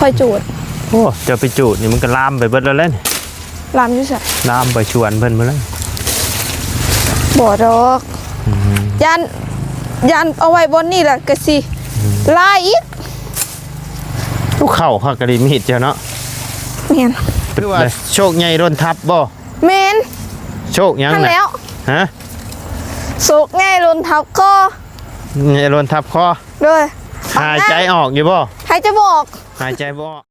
ໄປຈູດ. ໂອ້ ເຈົ້າໄປຈູດນີ້ມັນກໍລາມໄປເບິດແລ້ວແຫຼະນີ້. ລາມຢູ່ໃສ? ລາມໄປສວນເພິ່ນພຸ້ນແຫຼະ. ບໍ່ດອກ. ອືມ ຢ້ານ ຢ້ານເອົາໄວ້ບ່ອນນີ້ລະກະຊິ ອືມ ຫຼາຍອີກ. ໂອ້ ເຂົ້າຄັກກະດີມີດເຈົ້າເນາະ. ແມ່ນ. ຄືວ່າໂຊກໃຫຍ່ດົນທັບບໍ່? ແມ່ນ. ໂຊກຫຍັງນະ? ຫັ້ນແຫຼ້ວ. ຮະ? ໂຊກໃຫຍ່ລົ້ນທັບຄໍ. ໃຫຍ່ລົ້ນທັບຄໍ? ໂດຍ. ຫາຍໃຈອອກຢູ່ບໍ່? ຫາຍໃຈບໍ່ອອກ. ຫາຍໃຈບໍ່ອອກ.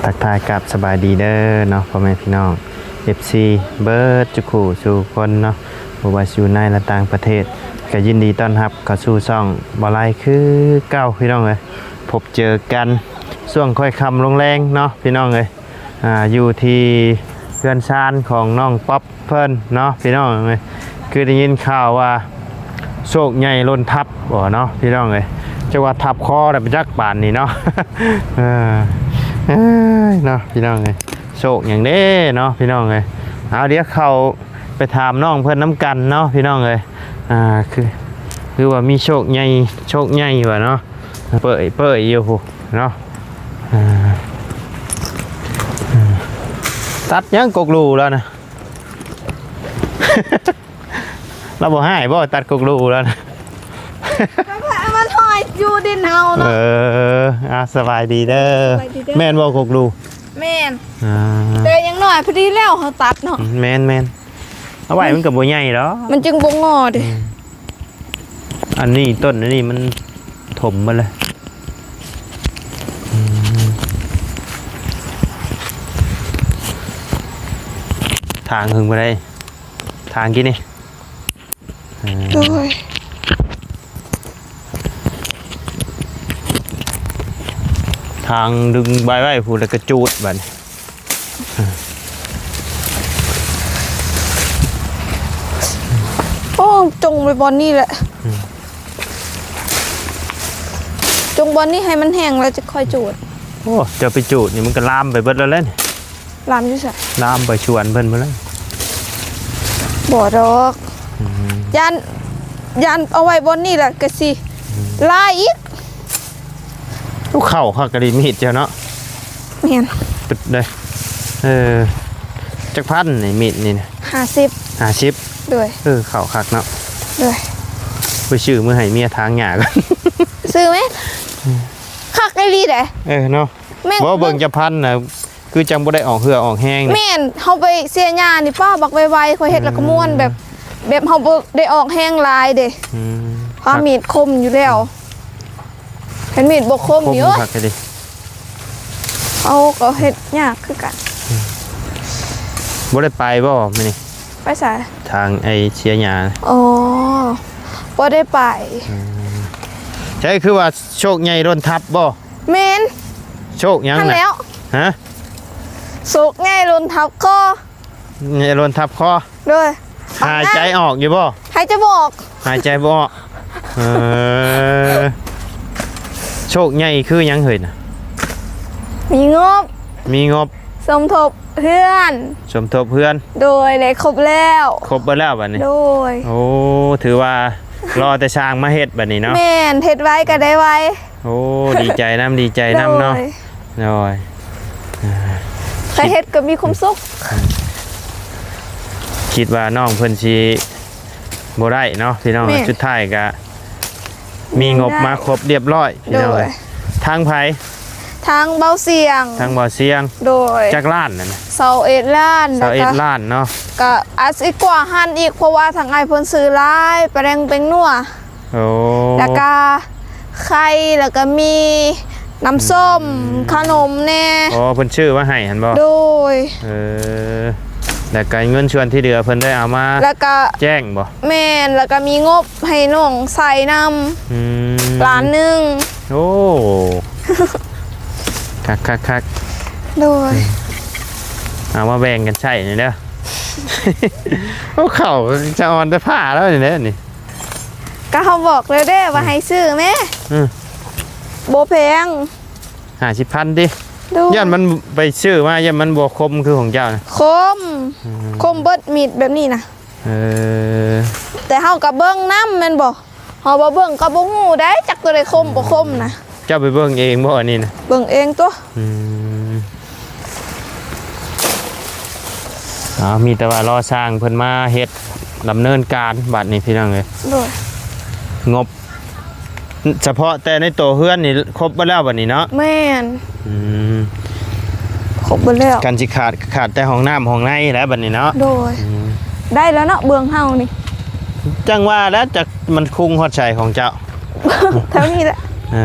ທັກທາຍກັບສະບາຍດີເດີເນາະ ພໍ່ແມ່ພີ່ນ້ອງ ເອັຟຊີ ເບິດສູ່ຄູ່ສູ່ຄົນເນາະ ບໍ່ວ່າຊິຢູ່ໃນ ແລະ ຕ່າງປະເທດ ກໍຍິນດີຕ້ອນຮັບເຂົ້າສູ່ຊ່ອງບໍ່ໄລຄືເກົ່າພີ່ນ້ອງເອີຍ. ພົບເຈີກັນຊ່ວງຄ່ອຍຄ່ຳລົງແລງເນາະພີ່ນ້ອງເອີຍ. ອ່າ ຢູ່ທີ່ເຮືອນຊານຂອງນ້ອງປັອບເພິ່ນເນາະພີ່ນ້ອງເອີຍ. ຄືໄດ້ຍິນຂ່າວວ່າໂຊກໃຫຍ່ລົ້ນທັບບໍ່ເນາະພີ່ນ້ອງເອີຍ. ຈັກວ່າທັບຄໍແລ້ວໄປຈັກປານນີ້ເນາະ. ເອີ ເອີຍເນາະພີ່ນ້ອງເອີຍ ໂຊກຫຍັງເດ້ເນາະພີ່ນ້ອງເອີຍ. ເອົາ ດຽວເຂົ້າໄປຖາມນ້ອງເພິ່ນນຳກັນເນາະພີ່ນ້ອງເອີຍ. ອ່າ ຄື ຄືວ່າມີໂຊກໃຫຍ່ ໂຊກໃຫຍ່ວ່າເນາະ. ເປີຍ ເປີຍຢູ່ພຸ້ນເນາະ. ອ່າ ຕັດຫຍັງກົກລູລາວນະ? ລາວບໍ່ຮ້າຍບໍ່ ຕັດກົກລູລາວນະ? ມັນຫ້ອຍຢູ່ດິນເຮົາເນາະ. ເອີ ອ່າ ສະບາຍດີເດີ. ສະບາຍດີເດີ. ແມ່ນບໍ່ກົກລູ? ແມ່ນ. ອ່າ ແຕ່ຍັງນ້ອຍພໍດີແລ້ວເຮົາຕັດເນາະ. ແມ່ນໆ ເອົາໄວ້ມັນກໍບໍ່ໃຫຍ່ດອກ ມັນຈຶ່ງບໍ່ງໍເດ້. ອືມ ອັນນີ້ ຕົ້ນອັນນີ້ມັນຖົມໝົດເລີຍ. ອືມ ທາງເພິ່ນບໍ່ໄດ້ ທາງກີ້ນີ້. ເອີ ໂດຍ ທາງດຶງໃບໄວ້ພຸ້ນ ແລ້ວກໍຈູດບັດນີ້. ໂອ້ ຈົ່ງໄປບ່ອນນີ້ແຫຼະ. ອືມ ຈົ່ງບ່ອນນີ້ໃຫ້ມັນແຫ້ງແລ້ວຈະຄ່ອຍຈູດ. ໂອ້ ເຈົ້າໄປຈູດນີ້ມັນກໍລາມໄປເບິດແລ້ວແຫຼະນີ້. ລາມຢູ່ໃສ? ລາມໄປສວນເພິ່ນພຸ້ນແຫຼະ. ບໍ່ດອກ. ອືມ ຢ້ານ ຢ້ານເອົາໄວ້ບ່ອນນີ້ລະກະຊິ ອືມ ຫຼາຍອີກ. ໂອ້ ເຂົ້າຄັກກະດີມີດເຈົ້າເນາະ. ແມ່ນ. ປຶດເດ້. ເອີ ຈັກພັນນີ້ ມີດນີ້ນະ? ຫ້າສິບ. ຫ້າສິບ. ໂດຍ. ເອີ ເຂົ້າຄັກເນາະ. ໂດຍ. ໄປຊື້ມື້ໃຫ້ເມຍຖາງຫຍ້າກ່ອນ. ຊື້ແມ່ນ. ອືມ ຄັກອີ່ຫຼີເດ້. ເອີເນາະ. ແມ່ນ. ບໍ່ ເບິ່ງຈະພັນນະ ຄືຈັ່ງບໍ່ໄດ້ອອກເຫື່ອອອກແຮງ. ແມ່ນ. ເຮົາໄປເສຍຫຍ້ານີ້ ປ້າ ບັກໄວໆ ຂ້ອຍເຮັດແລ້ວກໍມ່ວນ. ອືມ ແບບ ແບບເຮົາບໍ່ໄດ້ອອກແຮງຫຼາຍເດ້. ອືມ ເພາະມີດຄົມຢູ່ແລ້ວ. ຄັກ ຄັນມີດບໍ່ຄົມນີ້ ໂອ້ຍ ເຮົາກໍເຮັດຍາກຄືກັນ. ອືມ ບໍ່ໄດ້ໄປບໍ່ມື້ນີ້? ໄປໃສ? ທາງໄອ້ເສຍຫຍ້າ. ອໍ ບໍ່ໄດ້ໄປ. ອືມ ໃຊ່ ຄືວ່າໂຊກໃຫຍ່ລົ້ນທັບບໍ່? ແມ່ນ. ໂຊກຫຍັງນະ? ຫັ້ນແຫຼ້ວ. ຮະ? ໂຊກໃຫຍ່ລົ້ນທັບຄໍ. ໃຫຍ່ລົ້ນທັບຄໍ. ໂດຍ. ຫາຍໃຈອອກຢູ່ບໍ່? ຫາຍໃຈບໍ່ອອກ. ຫາຍໃຈບໍ່ອອກ. ເອີ ໂຊກໃຫຍ່ຄືຫຍັງເຮີ້ຍນະ? ມີງົບ. ມີງົບ. ສົມທົບເຮືອນ. ສົມທົບເຮືອນ. ໂດຍ. ໄດ້ຄົບແລ້ວ. ຄົບເບິດແລ້ວບັດນີ້. ໂດຍ. ໂອ້ ຖືວ່າລໍແຕ່ຊ່າງມາເຮັດບັດນີ້ເນາະ. ແມ່ນ. ເຮັດໄວກໍໄດ້ໄວ. ໂອ້ ດີໃຈນຳ ດີໃຈນຳເນາະ. ໂດຍ. ໂດຍ. ອ່າ ໃຜເຮັດກໍມີຄວາມສຸກ. ຄິດວ່ານ້ອງເພິ່ນຊິບໍ່ໄດ້ເນາະພີ່ນ້ອງ. ແມ່ນ. ສຸດທ້າຍກໍມີງົບມາຄົບຮຽບຮ້ອຍພີ່ນ້ອງເອີຍ. ໂດຍ. ທາງໃຜ? ທາງເບົາສຽງ. ທາງເບົາສຽງ. ໂດຍ. ຈັກລ້ານນັ້ນນະ? ຊາວເອັດລ້ານ. ຊາວເອັດລ້ານເນາະ. ກໍອາດຊິກວ່າຫັ້ນອີກ ເພາະວ່າທາງອ້າຍເພິ່ນຊື້ຫຼາຍ ປາແດງແປ້ງນົວ. ໂອ້ ແລ້ວກະໄຂ່ ແລ້ວກະມີນ້ຳສົ້ມ ອືມ ຂະໜົມແດ່. ອໍ ເພິ່ນຊື້ມາໃຫ້ຫັ້ນບໍ່? ໂດຍ. ເອີ ແລ້ວກະເງິນສ່ວນທີ່ເຫຼືອເພິ່ນໄດ້ເອົາມາ ແລ້ວກະແຈ້ງບໍ່? ແມ່ນ. ແລ້ວກະມີງົບໃຫ້ນ້ອງໃຊ້ນຳ ອືມ ລ້ານໜຶ່ງ. ໂອ້ ຄັກໆໆ. ໂດຍ. ເອົາມາແບ່ງກັນໃຊ້ນີ້ເດີ. ໂອ້ ເຂົ້າສະອອນແຕ່ຜ້າແລ້ວນີ້ແຫຼະນີ້. ກໍເຮົາບອກແລ້ວເດ້ວ່າໃຫ້ຊື້ແມ້. ອືມ. ບໍ່ແພງ ຫ້າສິບພັນຕິ? ໂດຍ ຢ້ານມັນໄປຊື້ມາ ຢ້ານມັນບໍ່ຄົມຄືຂອງເຈົ້ານະ. ຄົມ ອືມ ຄົມເບິດມີດແບບນີ້ນະ. ເອີ ແຕ່ເຮົາກໍເບິ່ງນຳແມ່ນບໍ່? ເຮົາບໍ່ເບິ່ງກໍບໍ່ຮູ້ໄດ໋ ຈັກໂຕໃດຄົມບໍ່ຄົມນະ. ເຈົ້າໄປເບິ່ງເອງບໍ່ອັນນີ້ນະ? ເບິ່ງເອງຕົວະ. ອືມ ເອົາ ມີແຕ່ວ່າລໍຊ່າງເພິ່ນມາເຮັດດຳເນີນການບັດນີ້ພີ່ນ້ອງເອີຍ. ໂດຍ ງົບ ສະເພາະແຕ່ໃນໂຕເຮືອນນີ້ຄົບເບິດແລ້ວບັດນີ້ເນາະ? ແມ່ນ ອືມ ຄົບເບິດແລ້ວ. ຄັນຊິຂາດ ຂາດແຕ່ຫ້ອງນ້ຳຫ້ອງໃນແລ້ວບັດນີ້ເນາະ? ໂດຍ ອືມ ໄດ້ແລ້ວເນາະ ເບື້ອງເຮົານີ້. ຈັ່ງວ່າແຫຼະ ຈັກມັນຄຸງຮອດໃສຂອງເຈົ້າ? ເທົ່ານີ້ແຫຼະ. ເອີ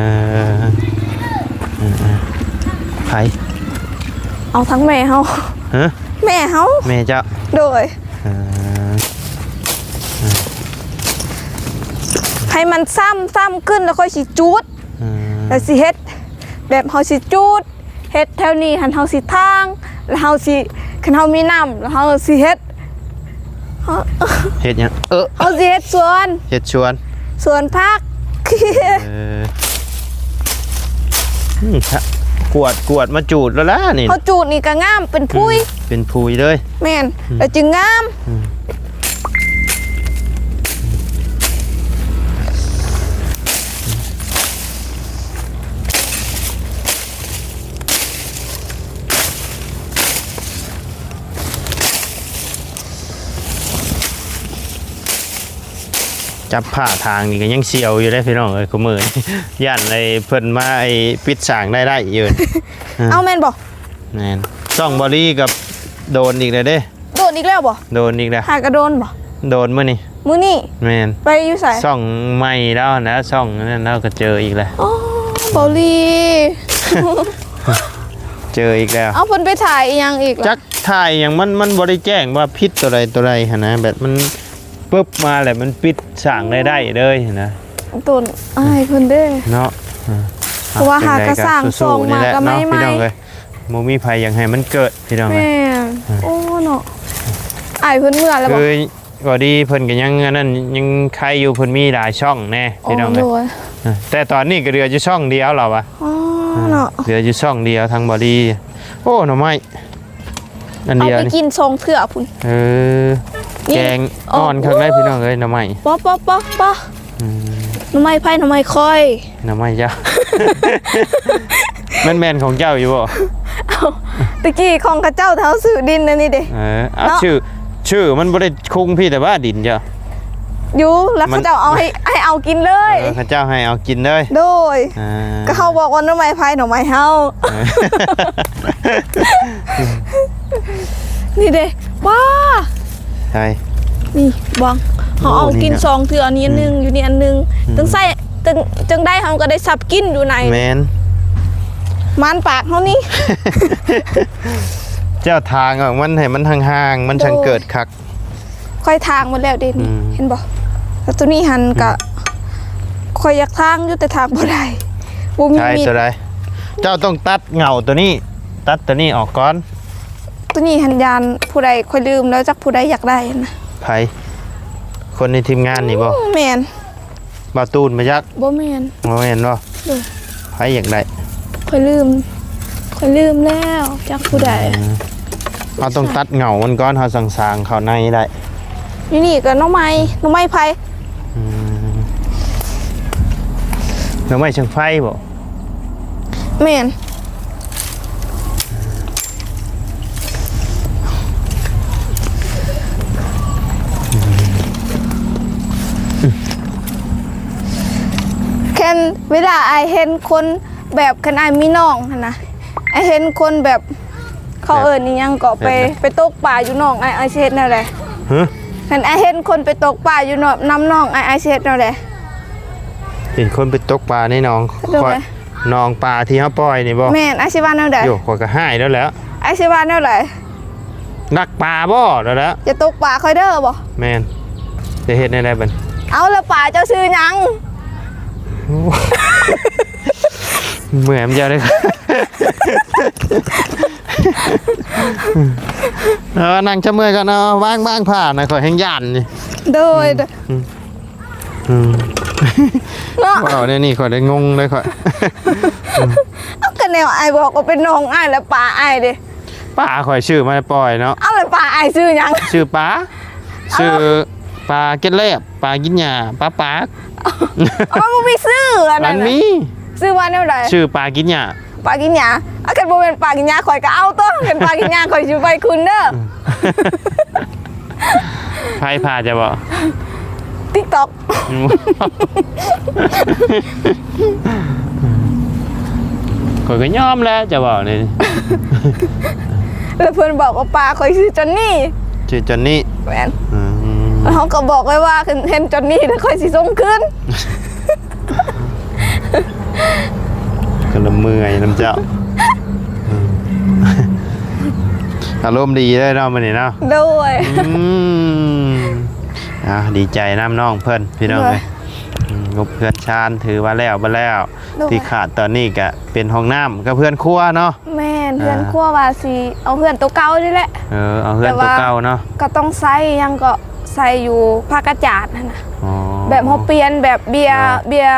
ເອີ ເອີ ໃຜ? ເອົາທັງແມ່ເຮົາ. ຮະ? ແມ່ເຮົາ. ແມ່ເຈົ້າ? ໂດຍ. ເອີ ເອີ ໃຫ້ມັນຊ້ຳ ຊ້ຳຂຶ້ນແລ້ວຄ່ອຍຊິຈູດ. ເອີ ແລ້ວຊິເຮັດແບບເຮົາຊິຈູດ ເຮັດແຖວນີ້ຫັ້ນເຮົາຊິທາງ ແລ້ວເຮົາຊິ ຄັນເຮົາມີນ້ຳ ແລ້ວເຮົາຊິເຮັດ ເຮັດຫຍັງ? ເອີ ເຮົາຊິເຮັດສວນ ເຮັດສວນ ສວນຜັກ. ເອີ ອືມ ກວດ ກວດມາຈູດແລ້ວລະນີ້ ເຮົາຈູດນີ້ກໍງາມ ເປັນຜຸຍ ອືມ ເປັນຜຸຍເລີຍ. ແມ່ນ ອືມ ແລ້ວຈຶ່ງງາມ. ຈັບຜ້າທາງນີ້ກໍຍັງສຽວຢູ່ເດ້ພີ່ນ້ອງເອີຍ ຄູ່ມື້ນີ້ ຢ້ານໄອ້ເພິ່ນມາໄອ້ປິດສ້າງໄດ້ໄດ້ຢູ່. ເອີ ເອົາແມ່ນບໍ່? ແມ່ນ ຊ່ອງບໍລີກໍໂດນອີກແລ້ວເດ້. ໂດນອີກແລ້ວບໍ່? ໂດນອີກແລ້ວ. ຫາກະໂດນບໍ່? ໂດນມື້ນີ້ ມື້ນີ້. ແມ່ນ. ໄປຢູ່ໃສ? ຊ່ອງໃໝ່ລາວຫັ້ນນະ ຊ່ອງນັ້ນລາວກໍເຈີອີກແລ້ວ. ອໍ ເກົາຫຼີ ເຈີອີກແລ້ວ. ເອົາ ເພິ່ນໄປຖ່າຍອີ່ຫຍັງອີກລະ? ຈັກຖ່າຍອີ່ຫຍັງ ມັນ ມັນບໍ່ໄດ້ແຈ້ງວ່າຜິດຕົວໃດຕົວໃດຫັ້ນນະ ແບບມັນປຶບມາແລ້ວມັນປິດສ້າງໄດ້ໄດ້ເລີຍຫັ້ນນະ. ໂຕນອ້າຍເພິ່ນເດ້ເນາະ. ເອີ ເພາະວ່າຫາກະສ້າງຊ່ອງມາກໍໃໝ່ໆ ພີ່ນ້ອງເອີຍ. ບໍ່ມີໃຜຢາກໃຫ້ມັນເກີດພີ່ນ້ອງເອີຍ. ແມ່ນ. ເອີ ໂອ້ເນາະ ອ້າຍເພິ່ນເມືອແລ້ວບໍ່? ຄື ກໍດີ ເພິ່ນກໍຍັງອັນນັ້ນ ຍັງໄຄຢູ່ ເພິ່ນມີຫຼາຍຊ່ອງແດ່ພີ່ນ້ອງເອີຍ. ໂດຍ. ເອີ ແຕ່ຕອນນີ້ກໍເຫຼືອຢູ່ຊ່ອງດຽວແລ້ວວະ. ອໍ ເອີ ເນາະ ເຫຼືອຢູ່ຊ່ອງດຽວທາງບໍລີ. ໂອ້ ໜໍ່ໄມ້ອັນດຽວ ເອົາໄປກິນສອງເທື່ອພຸ້ນ. ເອີ ແກງອ່ອນຄັກໄດ໋ພີ່ນ້ອງເອີຍ ໜໍ່ໄມ້. ປະ ປະ ປະ ປະ. ອືມ ໜໍ່ໄມ້ໃຜ ໜໍ່ໄມ້ຂ້ອຍ? ໜໍ່ໄມ້ເຈົ້າ ມັນແມ່ນຂອງເຈົ້າຢູ່ບໍ່? ເອົ້າ ຕະກີ້ຂອງເຂົາເຈົ້າ ເຂົາຊື້ດິນອັນນີ້ເດ້. ເອີ ເອົາ ເນາະ ຊື່ ຊື່ມັນບໍ່ໄດ້ຄຸງພີ້ແຕ່ວ່າດິນເຈົ້າ ຢູ່ ແລ້ວເຂົາເຈົ້າເອົາໃຫ້ ໃຫ້ເອົາກິນເລີຍ. ເອີ ເຂົາເຈົ້າໃຫ້ເອົາກິນເລີຍ. ໂດຍ. ອ່າ ກໍເຮົາບອກວ່າໜໍ່ໄມ້ໃຜ ໜໍ່ໄມ້ເຮົາ. ເອີ ນີ້ເດ້ ວ້າ ໃສ? ນີ້ບອງ ເຮົາເອົາກິນສອງເທື່ອ ອັນນີ້ອັນໜຶ່ງ ອືມ ຢູ່ນີ້ອັນໜຶ່ງ ອືມ ຈັ່ງໃສ່ ຈັ່ງ ຈັ່ງໃດເຮົາກໍໄດ້ສັບກິນຢູ່ໃນ. ແມ່ນ. ມັນປາກເຮົານີ້ ເຈົ້າທາງອອກມັນໃຫ້ມັນຫ່າງໆ ມັນຈັ່ງເກີດຄັກ. ໂດຍ. ຂ້ອຍທາງໝົດແລ້ວເດ້ນີ້ ອືມ ເຫັນບໍ່? ແລ້ວໂຕນີ້ຫັ້ນ ອືມ ກະ ຂ້ອຍຢາກທາງຢູ່ ແຕ່ທາງບໍ່ໄດ້ ບໍ່ມີມີດ. ໂຕໃດ? ເຈົ້າຕ້ອງຕັດເຫງົ້າໂຕນີ້ ຕັດໂຕນີ້ອອກກ່ອນ. ໂຕນີ້ຫັ້ນ ຢ້ານຜູ້ໃດ ຂ້ອຍລືມແລ້ວ ຈັກຜູ້ໃດຢາກໄດ້ນະ. ໃຜ? ຄົນໃນທີມງານນີ້ບໍ່? ອືມ ແມ່ນ. ບ່າວຕູນບໍ່ຈັກ? ບໍ່ແມ່ນ. ບໍ່ແມ່ນບໍ່? ໂດຍ. ໃຜຢາກໄດ້? ຂ້ອຍລືມ ຂ້ອຍລືມແລ້ວ ຈັກຜູ້ໃດ. ອືມ ເຮົາຕ້ອງຕັດເຫງົ້າມັນກ່ອນ ເຮົາຈັ່ງສາງເຂົ້າໃນໄດ້. ຢູ່ນີ້ກໍໜໍ່ໄມ້ ໜໍ່ໄມ້ໄຜ່. ອືມ ໜໍ່ໄມ້ເຊິ່ງໄຟບໍ່? ແມ່ນ. ຄັນເວລາອ້າຍເຫັນຄົນແບບ ຄັນອ້າຍມີນ້ອງຫັ້ນນະ ອ້າຍເຫັນຄົນແບບ ເຂົາເອີ້ນອີ່ຫຍັງເກາະ ໄປ ແບບໃດ? ໄປຕົກປາຢູ່ໜອງ ອ້າຍ ອ້າຍຊິເຮັດແນວໃດ? ຮະ? ຄັນອ້າຍເຫັນຄົນໄປຕົກປາຢູ່ນອກ ນຳໜອງ ອ້າຍ ອ້າຍຊິເຮັດແນວໃດ? ເຫັນຄົນໄປຕົກປາໃນໜອງ ໂດຍ ຂ້ອຍ ໜອງປາທີ່ເຮົາປ່ອຍນີ້ບໍ່? ແມ່ນ. ອ້າຍຊິວ່າແນວໃດ? ໂຢ ຂ້ອຍກໍຮ້າຍແລ້ວແຫຼະ. ອ້າຍຊິວ່າແນວໃດ? ລັກປາບໍ່? ແລ້ວແຫຼະ. ຢ່າຕົກປາຂ້ອຍເດີບໍ່? ແມ່ນ. ຈະເຮັດແນວໃດບັດ? ເອົາ ແລ້ວປາເຈົ້າຊື່ຫຍັງ? ໂອ້ ເມື່ອຍນຳເຈົ້າເດ້. ເອົາ ນັ່ງຈະເມື່ອຍກ່ອນ ເອົາ ວາງ ວາງຜ້ານະ ຂ້ອຍແຮ່ງຢ້ານນີ້. ໂດຍ. ອືມ ອືມ ອືມ. ເນາະ ເວົ້າແນວນີ້ຂ້ອຍໄດ້ງົງເລີຍຂ້ອຍ. ເອົ້າ ກໍແນວອ້າຍບອກວ່າເປັນນ້ອງອ້າຍ ແລ້ວປາອ້າຍເດ້? ປາຂ້ອຍຊື້ມາປ່ອຍເນາະ. ເອົ້າ ແລ້ວປາອ້າຍຊື່ຫຍັງ? ຊື່ປາ ເອົ້າ ຊື່ປາເກັດແລບ ປາກິນຫຍ້າ ປາປາກ. ເອົາ ມັນບໍ່ມີຊື່ອັນນັ້ນນະ. ມັນມີ. ຊື່ວ່າແນວໃດ? ຊື່ປາກິນຫຍ້າ. ປາກິນຫຍ້າ. ອາ ຄັນບໍ່ແມ່ນປາກິນຫຍ້າ ຂ້ອຍກໍເອົາຕົວະ. ຄັນປາກິນຫຍ້າ ຂ້ອຍຊິໄປຄືນເດີ. ໃຜພາເຈົ້າເວົ້າ? TikTok. ຂ້ອຍກໍຍອມແຫຼະເຈົ້າເວົ້ານີ້. ແລ້ວເພິ່ນບອກວ່າປາຂ້ອຍຊື່ຈອນນີ. ຊື່ຈອນນີ. ແມ່ນ. ອືມ ແລ້ວເຮົາກໍບອກໄວ້ວ່າ ຄັນເຫັນຈອນນີແລ້ວຂ້ອຍຊິສົ່ງຄືນ. ກໍລະເມື່ອຍນຳເຈົ້າ. ອືມ ອາລົມດີເລີຍເນາະມື້ນີ້ເນາະ. ໂດຍ. ອືມ ອ່າ ດີໃຈນຳນ້ອງເພິ່ນພີ່ນ້ອງເອີຍ. ໂດຍ. ອືມ ງົບເຮືອນຊານຖືວ່າແລ້ວເບິດແລ້ວ. ໂດຍ. ທີ່ຂາດຕອນນີ້ກະເປັນຫ້ອງນ້ຳກັບເຮືອນຄົວເນາະ. ແມ່ນ. ອ່າ ເຮືອນຄົວວ່າຊິເອົາເຮືອນໂຕເກົ່ານີ້ແຫຼະ. ເອີ ເອົາເຮືອນໂຕເກົ່າເນາະ. ແຕ່ວ່າກໍຕ້ອງໃສ່ຫຍັງ ກໍໃສ່ຢູ່ຜ້າກະຈາດຫັ້ນນະ. ອໍ ແບບເຮົາປ່ຽນແບບເບ້ຍ ໂດຍ ເບ້ຍ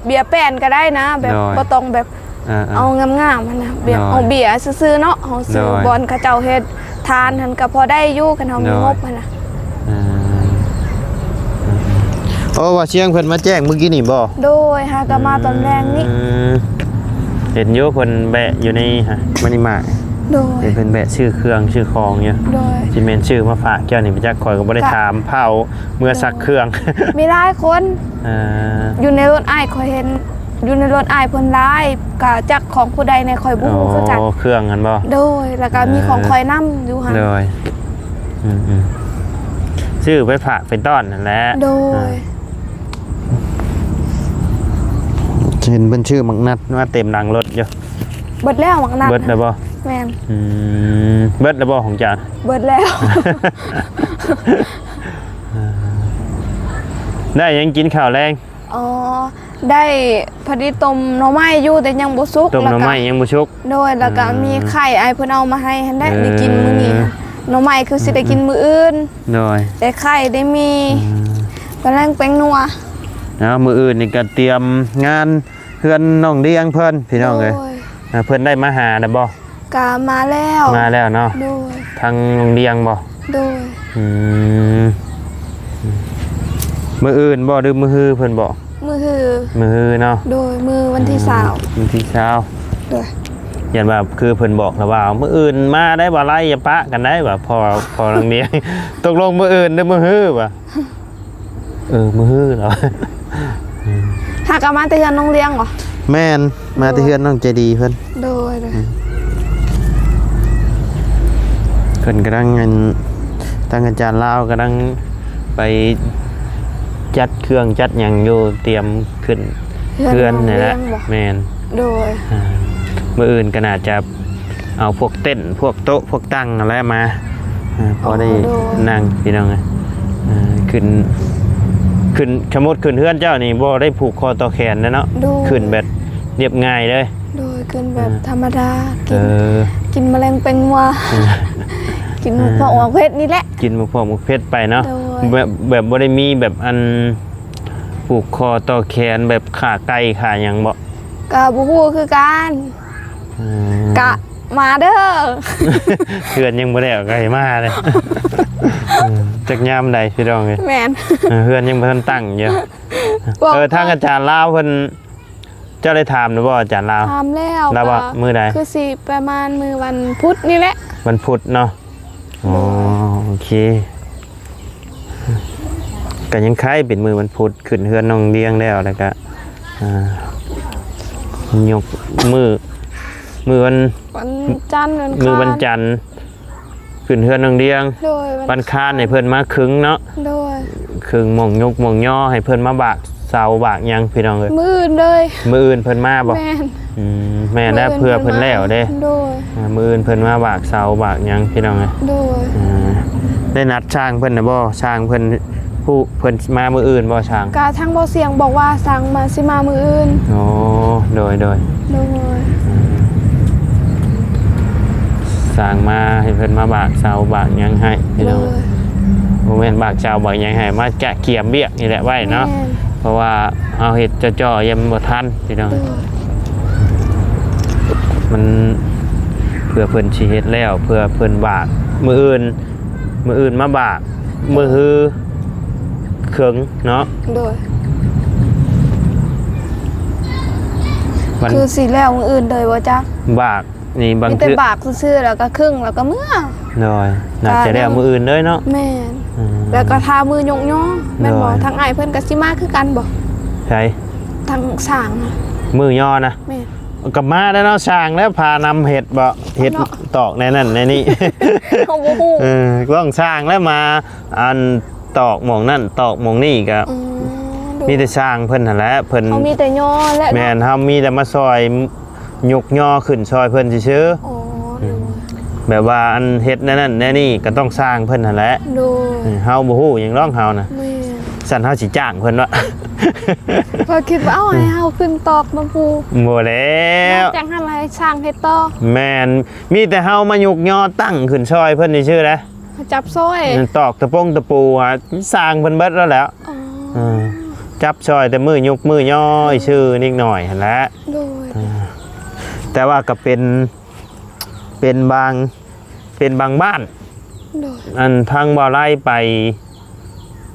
ເບ້ຍແປ້ນກໍໄດ້ນະ ແບບ ໂດຍ ບໍ່ຕ້ອງແບບ ເອີໆ ເອົາງາມໆຫັ້ນນະ ແບບ ໂດຍ ເອົາເບ້ຍຊື່ໆເນາະ. ເຮົາຊື້ ໂດຍ ບ່ອນເຂົາເຈົ້າເຮັດທານຫັ້ນກໍພໍໄດ້ຢູ່ ຄັນເຮົາມີ ໂດຍ ງົບຫັ້ນນະ. ເອີ ໂອ້ ວ່າສຽງເພິ່ນມາແຈ້ງມື້ກີ້ນີ້ບໍ່? ໂດຍ ຫາກໍມາຕອນແລງນີ້. ອືມ ເຫັນຢູ່ເພິ່ນແວະຢູ່ໃນ ມານິມາກ. ໂດຍ. ເຫັນເພິ່ນແວະຊື້ເຄື່ອງຊື້ຂອງຢູ່. ໂດຍ. ຊິແມ່ນຊື້ມາຝາກເຈົ້ານີ້ ໄປຈັກ ຂ້ອຍກໍບໍ່ໄດ້ຖາມ ພາເອົາເມືອ ໂດຍ ຊັກເຄື່ອງ. ມີຫຼາຍຄົນ. ເອີ ຢູ່ໃນລົດອ້າຍ ຂ້ອຍເຫັນຢູ່ໃນລົດອ້າຍເພິ່ນຫຼາຍ ກະຈັກຂອງຜູ້ໃດແດ່ ຂ້ອຍບໍ່ຮູ້ຄືກັນ. ໂອ້ ເຄື່ອງຫັ້ນບໍ່? ໂດຍ. ແລ້ວກະມີ ເອີ ຂອງຂ້ອຍນຳຢູ່ຫັ້ນ. ໂດຍ. ອືມໆ ຊື້ໄປຝາກໄປຕ້ອນຫັ້ນແຫຼະ. ໂດຍ. ອ່າ ເຫັນເພິ່ນຊື້ໝາກນັດມາເຕັມຫຼັງລົດຢູ່. ເບິດແລ້ວໝາກນັດ. ເບິດແລ້ວບໍ່? ແມ່ນ. ອືມ ເບິດແລ້ວບໍ່ຂອງເຈົ້າ? ເບິດແລ້ວ. ໄດ້ຫຍັງກິນເຂົ້າແລງ? ອໍ ໄດ້ພໍດີຕົ້ມໜໍ່ໄມ້ຢູ່ ແຕ່ຍັງບໍ່ສຸກ. ຕົ້ມໜໍ່ໄມ້ຍັງບໍ່ສຸກ. ໂດຍ. ແລ້ວກໍ ອືມ ມີໄຂ່ ອ້າຍເພິ່ນເອົາມາໃຫ້ຫັ້ນແຫຼະ. ເອີ ໄດ້ກິນມື້ນີ້. ໜໍ່ໄມ້ຄືຊິໄດ້ກິນ ອືມ ມື້ອື່ນ. ໂດຍ. ແຕ່ໄຂ່ໄດ້ມີ. ອືມ ກຳລັງແປ້ງນົວ. ເອົາ ມື້ອື່ນນີ້ກໍຕຽມງານເຮືອນນ້ອງດຽງເພິ່ນ ພີ່ນ້ອງເອີຍ. ໂດຍ. ອ່າ ເພິ່ນໄດ້ມາຫາແລ້ວບໍ່? ກະມາແລ້ວ. ມາແລ້ວເນາະ. ໂດຍ. ທາງນ້ອງດຽງບໍ່? ໂດຍ. ອືມ ມື້ອື່ນບໍ່ ຫຼືມື້ຮືເພິ່ນບອກ? ມື້ຮື. ມື້ຮືເນາະ. ໂດຍ. ມື້ວັນທີ ອືມ ຊາວ. ວັນທີຊາວ. ໂດຍ. ຢ້ານວ່າຄືເພິ່ນບອກລະວ່າ ມື້ອື່ນມາໄດ້ບໍ່ໄລ ຢ່າປະກັນໄດ້ວ່າ ພໍ່ ພໍ່ນ້ອງດຽງ. ຕົກລົງມື້ອື່ນ ຫຼືມື້ຮືວ່າ? ເອີ ມື້ຮືແລ້ວ. ຫາກໍມາແຕ່ເຮືອນນ້ອງດຽງບໍ່? ແມ່ນ. ມາແຕ່ເຮືອນນ້ອງໃຈດີເພິ່ນ. ໂດຍ ໂດຍ. ອືມ ເພິ່ນກຳລັງ ອັນ ທາງອາຈານລາວກຳລັງໄປຈັດເຄື່ອງຈັດຫຍັງຢູ່ ຕຽມຂຶ້ນເຮືອນ ເຮືອນນີ້ແຫຼະ. ແມ່ນ. ໂດຍ. ອ່າ ມື້ອື່ນກໍໜ້າຈະ ເອົາພວກເຕັນ ພວກໂຕະ ພວກຕັ່ງຫັ້ນແຫຼະມາ ເອີ ພໍໄດ້ ໂດຍ ນັ່ງ ພີ່ນ້ອງເອີຍ. ເອີ ຂຶ້ນ ຂຶ້ນ ສົມມຸດຂຶ້ນເຮືອນເຈົ້ານີ້ບໍ່ໄດ້ຜູກຄໍຕໍ່ແຂນເດ້ເນາະ. ໂດຍ. ຂຶ້ນແບບລຽບງ່າຍເລີຍ. ໂດຍ. ຂຶ້ນແບບ ອ່າ ທຳມະດາ ກິນ ເອີ ກິນມະແລງແປ້ງນົວ ເອີ ກິນໝາກພອກໝາກເຜັດນີ້ແຫຼະ. ກິນໝາກພອກໝາກເຜັດໄປເນາະ. ໂດຍ. ແບບ ແບບບໍ່ໄດ້ມີແບບ ອັນ ຜູກຄໍຕໍ່ແຂນແບບຂາໄກ່ຂາຫຍັງບໍ່? ກໍບໍ່ຮູ້ຄືກັນ. ອືມ ກະມາເດີ. ເຮືອນຍັງບໍ່ແລ້ວກໍໃຫ້ມາເລີຍ. ອືມ ຈັກຍາມໃດພີ່ນ້ອງເອີຍ. ແມ່ນ. ເອີ ເຮືອນຍັງບໍ່ທັນຕັ້ງຢູ່. ເອີ ທາງອາຈານລາວເພິ່ນ ເຈົ້າໄດ້ຖາມແລ້ວບໍ່ ອາຈານລາວ? ຖາມແລ້ວ. ລາວວ່າມື້ໃດ? ຄືຊິປະມານມື້ວັນພຸດນີ້ແຫຼະ. ວັນພຸດເນາະ. ອໍ ໂດຍ. ໂອເຄ. ກໍຍັງໄຄເປັນມື້ວັນພຸດ ຂຶ້ນເຮືອນນ້ອງດຽງແລ້ວ ແລ້ວກໍ ອ່າ ຍົກມື້ ມື້ວັນ ວັນຈັນ ວັນ ມື້ວັນຈັນ ຂຶ້ນເຮືອນນ້ອງດຽງ. ໂດຍ. ວັນຄານໃຫ້ເພິ່ນມາຄຶງເນາະ. ໂດຍ. ຄຶງໝ່ອງຍົກໝ່ອງຍໍ ໃຫ້ເພິ່ນມາບາກເສົາບາກຫຍັງ ພີ່ນ້ອງເອີຍ. ມື້ອື່ນເລີຍ. ມື້ອື່ນເພິ່ນມາບໍ່? ແມ່ນ. ອືມ ແມ່ນແລ້ວ ມື້ອື່ນ ເພື່ອເພິ່ນແລ້ວເດ້. ໂດຍ. ອ່າ ມື້ອື່ນເພິ່ນມາບາກເສົາບາກຫຍັງ ພີ່ນ້ອງເອີຍ. ໂດຍ. ອ່າ ໄດ້ນັດຊ່າງເພິ່ນນະບໍ່? ຊ່າງເພິ່ນ ຜູ້ເພິ່ນມາມື້ອື່ນບໍ່ຊ່າງ? ກະທາງບໍ່ສຽງບອກວ່າຊ່າງມາ ຊິມາມື້ອື່ນ. ອໍ ໂດຍໆ. ໂດຍ. ຊ່າງມາໃຫ້ເພິ່ນມາບາກເສົາບາກຫຍັງໃຫ້ ພີ່ນ້ອງ. ໂດຍ. ບໍ່ແມ່ນບາກເສົາບາກຫຍັງໃຫ້ ມາກະກຽມວຽກນີ້ແຫຼະໄວ້ເນາະ. ແມ່ນ. ເພາະວ່າເຮົາເຮັດເຈາະໆ ຍັງບໍ່ທັນພີ່ນ້ອງ. ໂດຍ. ມັນ ເພື່ອເພິ່ນຊິເຮັດແລ້ວ ເພື່ອເພິ່ນບາກມື້ອື່ນ ມື້ອື່ນມາບາກ ມື້ຮືເຄິ່ງເນາະ. ໂດຍ. ມັນ ຄືຊິແລ້ວມື້ອື່ນເລີຍບໍ່ຈັກ? ບາກ ນີ້ບາງ ມີແຕ່ ເທື່ອ ບາກຊື່ໆ ແລ້ວກໍເຄິ່ງ ແລ້ວກໍເມືອ. ໂດຍ. ໜ້າຈະແລ້ວມື້ອື່ນເລີຍເນາະ. ແມ່ນ. ອືມ ແລ້ວກໍຖ້າມື້ຍົກຍໍ ແມ່ນບໍ່? ໂດຍ. ທາງອ້າຍເພິ່ນກໍຊິມາຄືກັນບໍ່? ໃສ? ທາງຊ່າງນະ ມື້ຍໍນະ. ແມ່ນ. ກໍມາແລ້ວເນາະ ຊ່າງແລ້ວ ພານຳເຮັດບໍ່? ເຮັດ ເນາະ ຕອກແນວນັ້ນແນວນີ້ ເຮົາບໍ່ຮູ້. ເອີ ຕ້ອງຊ່າງແລ້ວມາ ອັນ ຕອກໝ່ອງນັ້ນ ຕອກໝ່ອງນີ້ກໍ ອືມ ໂດຍ. ມີແຕ່ຊ່າງເພິ່ນຫັ້ນແຫຼະ ເພິ່ນ ເຮົາມີແຕ່ຍໍແຫຼະເນາະ. ແມ່ນ ເຮົາມີແຕ່ມາຊ່ອຍຍົກຍໍຂຶ້ນຊ່ອຍເພິ່ນຊື່ໆ. ອໍ ອືມ ໂດຍ. ແບບວ່າອັນເຮັດແນວນັ້ນແນວນີ້ກໍຕ້ອງຊ່າງເພິ່ນຫັ້ນແຫຼະ. ໂດຍ. ອືມ ເຮົາບໍ່ຮູ້ຫຍັງດອກເຮົານະ. ແມ່ນ. ຊັ້ນເຮົາຊິຈ້າງເພິ່ນວະ? ຂ້ອຍຄິດວ່າ ເອົາ ອືມ ໃຫ້ເຮົາຂຶ້ນຕອກນຳປູ. ບໍ່ແລ້ວ. ນອກຈາກຫັ້ນແລ້ວໃຫ້ຊ່າງເຮັດຕໍ່. ແມ່ນ. ມີແຕ່ເຮົາມາຍົກຍໍຕັ້ງຂຶ້ນຊ່ອຍເພິ່ນຊື່ໆເດ້. ຈັບຊ່ອຍ ຕອກຕະປົງຕະປູ ຫາຊ່າງເພິ່ນເບິດແລ້ວແຫຼະ. ອໍ ເອີ ຈັບຊ່ອຍແຕ່ມື້ຍົກມື້ຍໍຊື່ນິດໜ້ອຍຫັ້ນແຫຼະ. ໂດຍ. ເອີ ແຕ່ວ່າກໍເປັນ ເປັນບາງ ເປັນບາງບ້ານ. ໂດຍ. ອັນທາງບ່າວໄລໄປ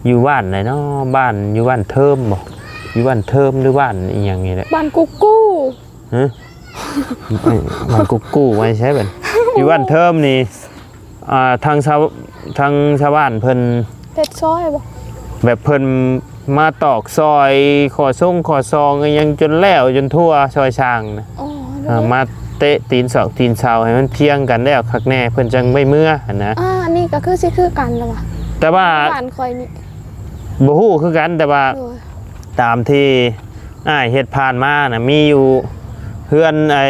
ຢູ່ບ້ານໃດເນາະ? ບ້ານຢູ່ບ້ານເທີມບໍ່? ຢູ່ບ້ານເທີມ ຫຼື ບ້ານອີ່ຫຍັງນີ້ແຫຼະ? ບ້ານກຸກກູ. ຮະ? ມັນກຸກກູໄວ້ໃສບັດ? ຢູ່ບ້ານເທີມນີ້ ອ່າ ທາງຊາວ ທາງຊາວບ້ານເພິ່ນເຮັດຊ່ອຍບໍ່? ແບບເພິ່ນມາຕອກຊ່ອຍ ຂໍຊົງຂໍຊອງອີ່ຫຍັງຈົນແລ້ວຈົນທົ່ວ ຊ່ອຍຊ່າງນະ. ອໍ ໂດຍ. ອ່າ ມາເຕະຕີນສອກຕີນເສົາໃຫ້ມັນພຽງກັນແລ້ວຄັກແນ່ ເພິ່ນຈັ່ງໄດ້ເມືອຫັ້ນນະ. ອ່າ ອັນນີ້ກໍຄືຊິຄືກັນລະຫວາ? ແຕ່ວ່າບ້ານຂ້ອຍນີ້ ບໍ່ຮູ້ຄືກັນ ແຕ່ວ່າ ໂດຍ ຕາມທີ່ອ້າຍເຮັດຜ່ານມານະ ມີຢູ່ເຮືອນໄອ້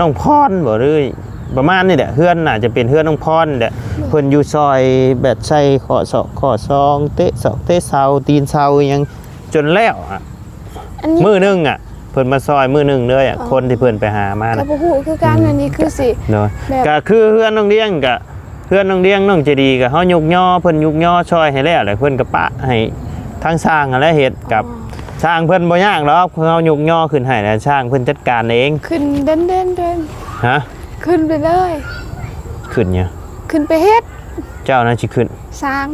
ນ້ອງພອນບໍ່ ຫຼື ປະມານນີ້ແຫຼະ ເຮືອນໜ້າຈະເປັນເຮືອນນ້ອງພອນນີ້ແຫຼະ. ໂດຍ. ເພິ່ນຢູ່ຊ່ອຍແບບໃສ່ຂໍ້ສອກຂໍ້ຊອງ ເຕະສອກເຕະເສົາ ຕີນເສົາອີ່ຫຍັງຈົນແລ້ວອະ. ອັນນີ້ ມື້ໜຶ່ງອະ ເພິ່ນມາຊ່ອຍມື້ໜຶ່ງເລີຍອະ. ອໍ ຄົນທີ່ເພິ່ນໄປຫາມານະ ກໍບໍ່ຮູ້ຄືກັນ. ອືມ ອັນນີ້ຄືຊິ ໂດຍ ແບບ ກໍຄືເຮືອນນ້ອງດຽງ ກໍເຮືອນນ້ອງດຽງ ນ້ອງໃຈດີ ກໍເຮົາຍົກຍໍ ເພິ່ນຍົກຍໍຊ່ອຍໃຫ້ແລ້ວ ແລ້ວເພິ່ນກໍປະໃຫ້ທາງຊ່າງຫັ້ນແຫຼະເຮັດ. ກັບ ອໍ ຊ່າງເພິ່ນບໍ່ຍາກດອກ ເຮົາຍົກຍໍຂຶ້ນໃຫ້ ແລ້ວຊ່າງເພິ່ນຈັດການເອງ. ຂຶ້ນເດັ່ນໆ ຮະ? ຂຶ້ນໄປເລີຍ. ຂຶ້ນຫຍັງ? ຂຶ້ນໄປເຮັດ. ເຈົ້ານະຊິຂຶ້ນ ຊ່າງ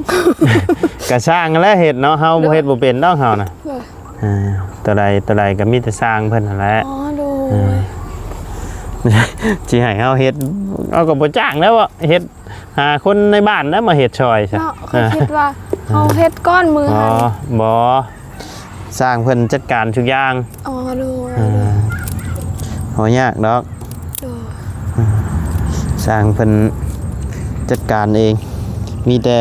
ກະຊ່າງຫັ້ນແຫຼະເຮັດເນາະ ເຮົາບໍ່ເຮັດ ໂດຍ ບໍ່ເປັນດອກເຮົານະ. ໂດຍ. ອ່າ ຕົວໃດ ຕົວໃດກໍມີແຕ່ຊ່າງເພິ່ນຫັ້ນແຫຼະ. ອໍ ໂດຍ. ອ່າ ຊິໃຫ້ເຮົາເຮັດ ເຮົາກໍບໍ່ຈ້າງແລ້ວເນາະ ເຮັດ ຫາຄົນໃນບ້ານແລ້ວມາເຮັດຊ່ອຍຊະ. ເນາະ ຂ້ອຍ ອ່າ ຄິດວ່າເຮົາເຮັດກ່ອນມື້ຫັ້ນ. ບໍ່ ບໍ່ ຊ່າງເພິ່ນຈັດການທຸກຢ່າງ. ອໍ ໂດຍ. ອ່າ ບໍ່ຍາກດອກ. ໂດຍ. ອ່າ ຊ່າງເພິ່ນຈັດການເອງ ມີແຕ່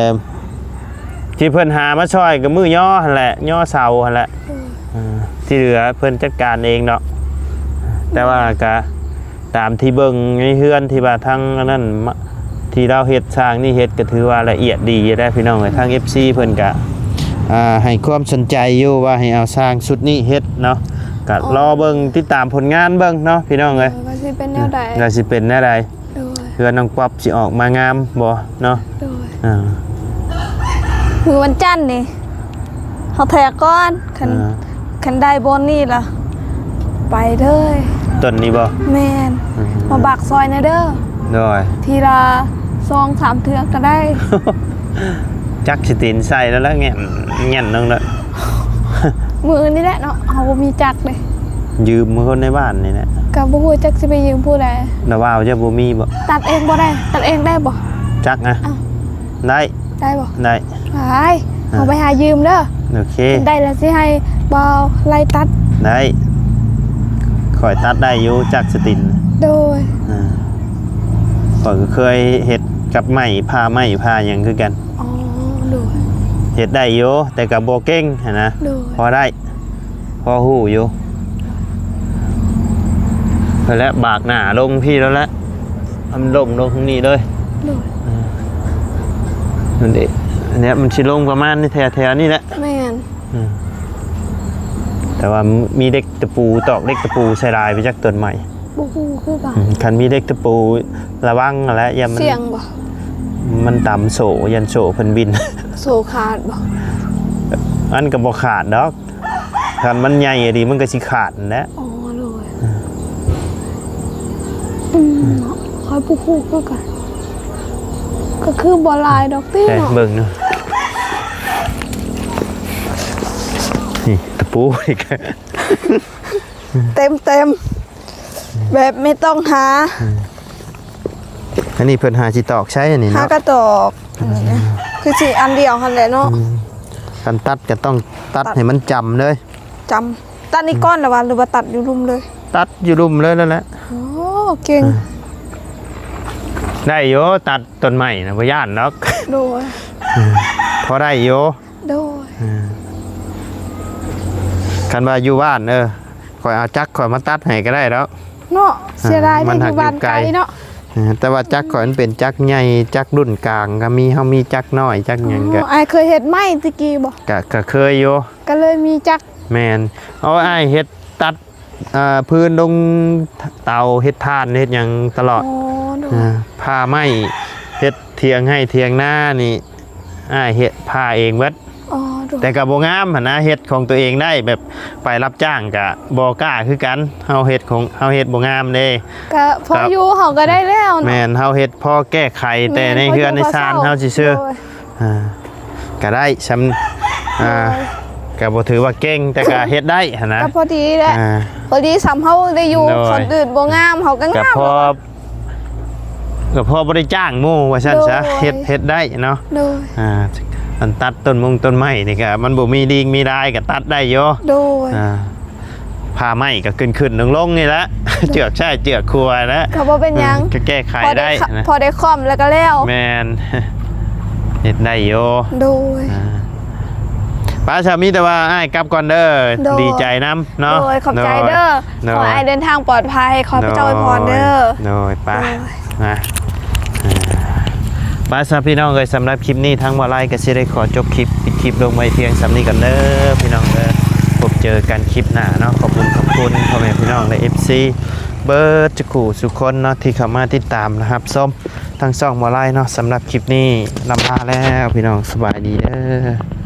ທີ່ເພິ່ນຫາມາຊ່ອຍກໍມື້ຍໍຫັ້ນແຫຼະ ຍໍເສົາຫັ້ນແຫຼະ. ໂດຍ. ອ່າ ທີ່ເຫຼືອເພິ່ນຈັດການເອງເນາະ. ແຕ່ວ່າກະຕາມທີ່ເບິ່ງໃນເຮືອນທີ່ວ່າທາງອັນນັ້ນມາ ທີ່ລາວເຮັດ ຊ່າງນີ້ເຮັດ ກໍຖືວ່າລະອຽດດີຢູ່ເດ້ພີ່ນ້ອງເອີຍ. ທາງເອັຟຊີເພິ່ນກະ ອ່າ ໃຫ້ຄວາມສົນໃຈຢູ່ວ່າໃຫ້ເອົາຊ່າງຊຸດນີ້ເຮັດເນາະ. ກະ ອໍ ລໍເບິ່ງ ຕິດຕາມຜົນງານເບິ່ງເນາະພີ່ນ້ອງເອີຍ ວ່າຊິເປັນແນວໃດ ວ່າຊິເປັນແນວໃດ. ໂດຍ. ເຮືອນນ້ອງປັອບຊິອອກມາງາມບໍ່ເນາະ? ໂດຍ. ອ່າ ມື້ວັນຈັນນີ້ ເຮົາແທກກ່ອນ ຄັນ ອ່າ ຄັນໄດ້ບ່ອນນີ້ລະ ໄປເລີຍ. ຕົ້ນນີ້ບໍ່? ແມ່ນ. ອືມ ມາບັກຊ່ອຍແດ່ເດີ. ໂດຍ. ທີລະສອງສາມເທື່ອກໍໄດ້. ຈັກຊິຕີນໃສ່ແລ້ວລະ ແງ່ນ ແງ່ນລົງເດີ. ມື້ນີ້ແຫຼະເນາະ ເຮົາບໍ່ມີຈັກເດ້. ຢືມຄົນໃນບ້ານນີ້ແຫຼະ. ກໍບໍ່ຮູ້ຈັກຊິໄປຢືມຜູ້ໃດ. ລະວ່າວເຈົ້າບໍ່ມີບໍ່? ຕັດເອງບໍ່ໄດ້ ຕັດເອງໄດ້ບໍ່? ຈັກນະ? ອ້າວ ໄດ້. ໄດ້ບໍ່? ໄດ້. ໄດ້. ອ່າ ເຮົາໄປຫາຢືມເດີ. ໂອເຄ. ໄດ້ລະຊິໃຫ້ບ່າວໄລ່ຕັດ. ໄດ້. ຂ້ອຍຕັດໄດ້ຢູ່ ຈັກສະຕິນ. ໂດຍ. ອ່າ ຂ້ອຍກໍເຄີຍເຮັດກັບໄມ້ ຜ່າໄມ້ ຜ່າຫຍັງຄືກັນ. ອໍ ໂດຍ. ເຮັດໄດ້ຢູ່ ແຕ່ກໍບໍ່ເກັ່ງຫັ້ນນະ. ໂດຍ. ພໍໄດ້ ພໍຮູ້ຢູ່. ຫັ້ນແຫຼະ ບາກໜ້າລົງພີ້ແລ້ວແຫຼະ ມັນລົ້ມລົງທາງນີ້ເລີຍ. ໂດຍ. ເອີ ນັ້ນເດ ອັນເນີ້ຍມັນຊິລົງປະມານນີ້ ແຖວໆນີ້ແຫຼະ. ແມ່ນ. ອືມ ແຕ່ວ່າມີເຫຼັກຕະປູ ຕອກເຫຼັກຕະປູໃສ່ຫຼາຍໄປຈັກຕົ້ນໄມ້. ບໍ່ຮູ້ຄືກັນ. ອືມ ຄັນມີເຫຼັກຕະປູລະວັງຫັ້ນແຫຼະ ຢ້ານມັນ ສ່ຽງບໍ່? ມັນຕຳໂສ້ ຢ້ານໂສ້ເພິ່ນບິນ. ໂສ້ຂາດບໍ່? ມັນກໍບໍ່ຂາດດອກ ຄັນມັນໃຫຍ່ອີ່ຫຼີມັນກໍຊິຂາດຫັ້ນແຫຼະ. ອໍ ໂດຍ ອືມ ຂ້ອຍບໍ່ຮູ້ຄືກັນ ກໍຄືບໍ່ຫຼາຍດອກຕິເນາະ. ເບິ່ງເນາະ ນີ້ຕະປູອີກ ເຕັມໆ ແບບບໍ່ຕ້ອງຫາ. ອືມ ອັນນີ້ເພິ່ນຫາຊິຕອກໃຊ້ອັນນີ້ເນາະ ຫາກະຕອກ ອືມ ຄືຊິອັນດຽວຫັ້ນແຫຼະເນາະ. ອືມ ຄັນຕັດກໍຕ້ອງຕັດໃຫ້ມັນຈຳເລີຍ ຈຳ ຕັດນີ້ກ່ອນລະວ່າ ຫຼືວ່າຕັດຢູ່ລຸ່ມເລີຍ? ຕັດຢູ່ລຸ່ມເລີຍນັ້ນແຫຼະ. ໂອ້ ເກັ່ງ ອືມ ໄດ້ຢູ່ ຕັດຕົ້ນໄມ້ນະ ບໍ່ຢ້ານດອກ. ໂດຍ ອືມ ພໍໄດ້ຢູ່. ໂດຍ ອືມ ຄັນວ່າຢູ່ບ້ານ ເອີ ຂ້ອຍເອົາຈັກຂ້ອຍມາຕັດໃຫ້ກໍໄດ້ດອກເນາະ. ເສຍດາຍ ມັນຫາກຢູ່ໄກເນາະ. ເອີ ແຕ່ວ່າຈັກຂ້ອຍມັນເປັນຈັກໃຫຍ່ ຈັກລຸ້ນກາງກໍມີ ເຮົາມີຈັກນ້ອຍຈັກຫຍັງກໍ. ອໍ ອ້າຍເຄີຍເຮັດໄມ້ແຕ່ກີ້ບໍ່? ກະ ກະເຄີຍຢູ່ ກໍເລີຍມີຈັກ. ແມ່ນ ເອົາ ອ້າຍເຮັດຕັດ ເອີ ພື້ນລົງເຕົາ ເຮັດຖ່ານເຮັດຫຍັງຕະຫຼອດ. ອໍ ໂດຍ ເອີ ຜ່າໄມ້ ເຮັດຖຽງໄຮ່ຖຽງນານີ້ ອ້າຍເຮັດຜ່າເອງເບິດ. ອໍ ໂດຍ ແຕ່ກໍບໍ່ງາມຫັ້ນນະ ເຮັດຂອງຕົວເອງໄດ້ ແບບໄປຮັບຈ້າງກໍບໍ່ກ້າຄືກັນ. ເຮົາເຮັດຂອງເຮົາເຮັດບໍ່ງາມເດ້ ກໍພໍຢູ່ເຮົາກໍໄດ້ແລ້ວເນາະ. ແມ່ນ ເຮົາເຮັດພໍແກ້ໄຂແຕ່ໃນເຮືອນໃນຊານເຮົາຊື່ໆ. ໂດຍ ອ່າ ກໍໄດ້ຊ່ຳ ອ່າ ໂດຍ ກໍບໍ່ຖືວ່າເກັ່ງ ແຕ່ກໍເຮັດໄດ້ຫັ້ນນະ ກໍພໍດີແຫຼະ. ອ່າ ພໍດີຊ່ຳເຮົາໄດ້ຢູ່. ໂດຍ ຄົນອື່ນບໍ່ງາມ ເຮົາກໍງາມ ກໍພໍ ກໍພໍບໍ່ໄດ້ຈ້າງໝູ່ວ່າຊັ້ນຊະ. ໂດຍ ເຮັດ ເຮັດໄດ້ເນາະ. ໂດຍ ອ່າ ອັນຕັດຕົ້ນມົງຕົ້ນໄມ້ນີ້ກໍມັນບໍ່ມີດິ່ງມີດາຍ ກໍຕັດໄດ້ຢູ່. ໂດຍ ອ່າ ຜ່າໄມ້ກໍຂຶ້ນໆລົງໆນີ້ແຫຼະ. ໂດຍ ເຈືອກຊ້າຍເຈືອກຂວາແຫຼະ ກໍບໍ່ເປັນຫຍັງ. ເອີ ກໍແກ້ໄຂໄດ້ນະ ພໍໄດ້ຄ່ອມແລ້ວກໍແລ້ວ. ແມ່ນ ເຮັດໄດ້ຢູ່. ໂດຍ ອ່າ ໄປຊະ ມີແຕ່ວ່າອ້າຍກັບກ່ອນເດີ. ໂດຍ ດີໃຈນຳເນາະ. ໂດຍ ຂອບໃຈເດີ. ໂດຍ ຂໍໃຫ້ອ້າຍເດີນທາງປອດໄພ ຂໍໃຫ້ພະເຈົ້າອວຍພອນເດີ. ໂດຍ ໂດຍ ໄປ ໂດຍ ນະ ໄປຊະພີ່ນ້ອງເອີຍ. ສຳລັບຄລິບນີ້ທາງບໍ່ໄລກໍຊິໄດ້ຂໍຈົບຄລິບ ປິດຄລິບລົງໄວ້ພຽງສ່ຳນີ້ກ່ອນເດີພີ່ນ້ອງເດີ. ພົບເຈີກັນຄລິບໜ້າເນາະ. ຂອບຄຸນ ຂອບຄຸນພໍ່ແມ່ພີ່ນ້ອງ ແລະ ເອັຟຊີ ເບິດທຸກຜູ້ທຸກຄົນເນາະ ທີ່ເຂົ້າມາຕິດຕາມ ແລະ ຮັບຊົມທາງຊ່ອງບໍ່ໄລເນາະ. ສຳລັບຄລິບນີ້ລຳລາແລ້ວພີ່ນ້ອງ ສະບາຍດີເດີ.